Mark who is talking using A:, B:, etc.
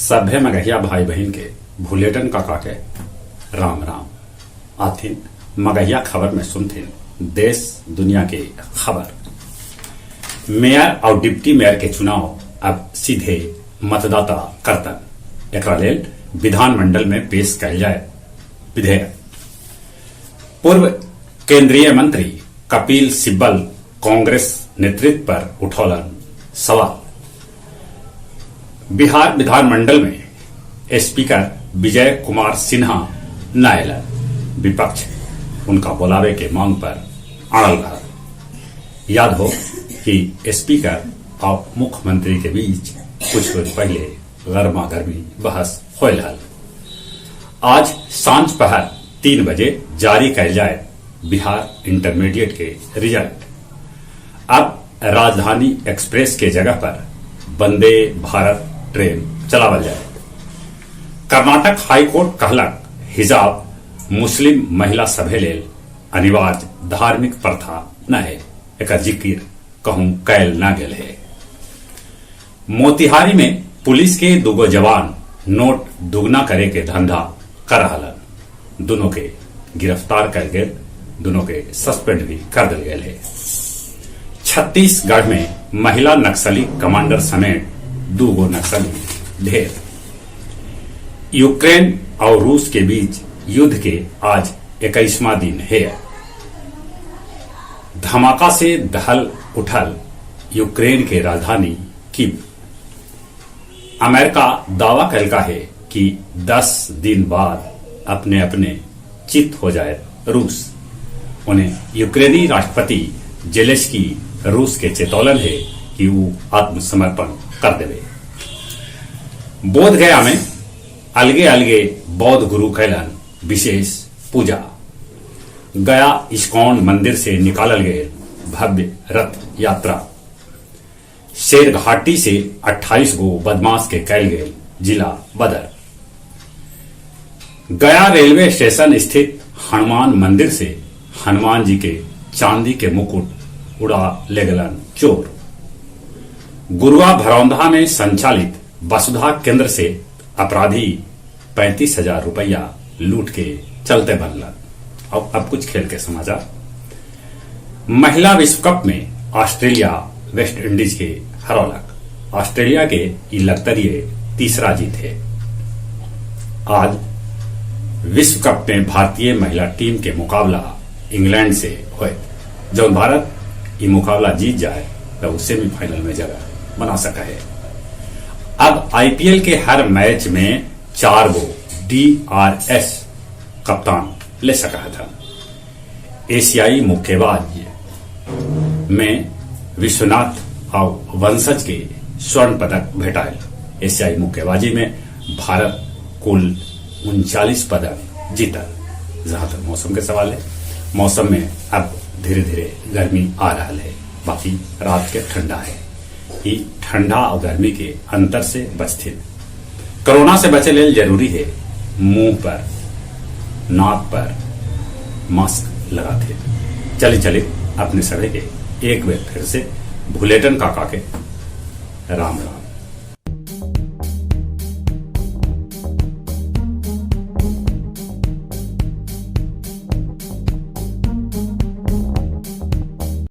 A: सभे मगहिया भाई बहिन के भुलेटन काका के राम राम। आथिन मगहिया खबर में सुनथिन देश दुनिया के खबर। मेयर और डिप्टी मेयर के चुनाव अब सीधे मतदाता करतन। एकरा लेल विधानमंडल में पेश कयल जाए विधेयक। पूर्व केंद्रीय मंत्री कपिल सिब्बल कांग्रेस नेतृत्व पर उठौलन सवाल। बिहार विधानमंडल में स्पीकर विजय कुमार सिन्हा न अयलन। विपक्ष उनका बुलावे के मांग पर अड़ल रहल। याद हो कि स्पीकर और मुख्यमंत्री के बीच कुछ रोज पहले गर्मा गर्मी बहस होयल हल। आज सांझ पहर 3 बजे जारी कयल जाए बिहार इंटरमीडिएट के रिजल्ट। अब राजधानी एक्सप्रेस के जगह पर वंदे भारत ट्रेन चलावल जाए। कर्नाटक हाईकोर्ट कहलक हिजाब मुस्लिम महिला सभे लेल अनिवार्य धार्मिक प्रथा न है, एकर जिक्र कहूं कैल न गेल है। मोतिहारी में पुलिस के दुगो जवान नोट दुगना करे के धंधा कर रहलन। दोनों के गिरफ्तार कर गेल, दोनों के सस्पेंड भी कर दिल गेल है। छत्तीसगढ़ में महिला नक्सली कमांडर समेत दूगो नक्सली ढेर। यूक्रेन और रूस के बीच युद्ध के आज 21वां दिन है। धमाका से दहल उठल यूक्रेन के राजधानी कीव। अमेरिका दावा कलका है कि 10 दिन बाद अपने अपने चित हो जाए रूस। उन्हें यूक्रेनी राष्ट्रपति जेलेंस्की रूस के चेतौलन है कि वो आत्मसमर्पण कर देवे। बोध गया में अलगे अलगे बौद्ध गुरु कैलन विशेष पूजा। गया इस्कॉन मंदिर से निकालल गए भव्य रथ यात्रा। शेरघाटी से 28 गो बदमाश के कैल गए जिला बदर। गया रेलवे स्टेशन स्थित हनुमान मंदिर से हनुमान जी के चांदी के मुकुट उड़ा ले गलन चोर। गुरुआ भरौंधा में संचालित वसुधा केंद्र से अपराधी 35,000 रुपया लूट के चलते बनलन। और अब कुछ खेल के समाचार। महिला विश्व कप में ऑस्ट्रेलिया वेस्ट इंडीज के हरौलक। ऑस्ट्रेलिया के ई लगतरिये तीसरा जीत है। आज विश्व कप में भारतीय महिला टीम के मुकाबला इंग्लैंड से होए। जब भारत ये मुकाबला जीत जाए तो वो सेमीफाइनल में जगह बना सका है। अब आईपीएल के हर मैच में 4 गो डीआरएस कप्तान ले सका था। एशियाई मुक्केबाज में विश्वनाथ और वंशज के स्वर्ण पदक भेटायल। एशियाई मुक्केबाजी में भारत कुल 39 पदक जीतल। जहां तक मौसम के सवाल है, मौसम में अब धीरे धीरे गर्मी आ रहा है, बाकी रात के ठंडा है। ये ठंडा और गर्मी के अंतर से बचते। कोरोना से बचे लेल जरूरी है मुंह पर नाक पर मास्क लगाते। चले चले अपने सभी के एक बार फिर से भुलेटन काका के राम राम।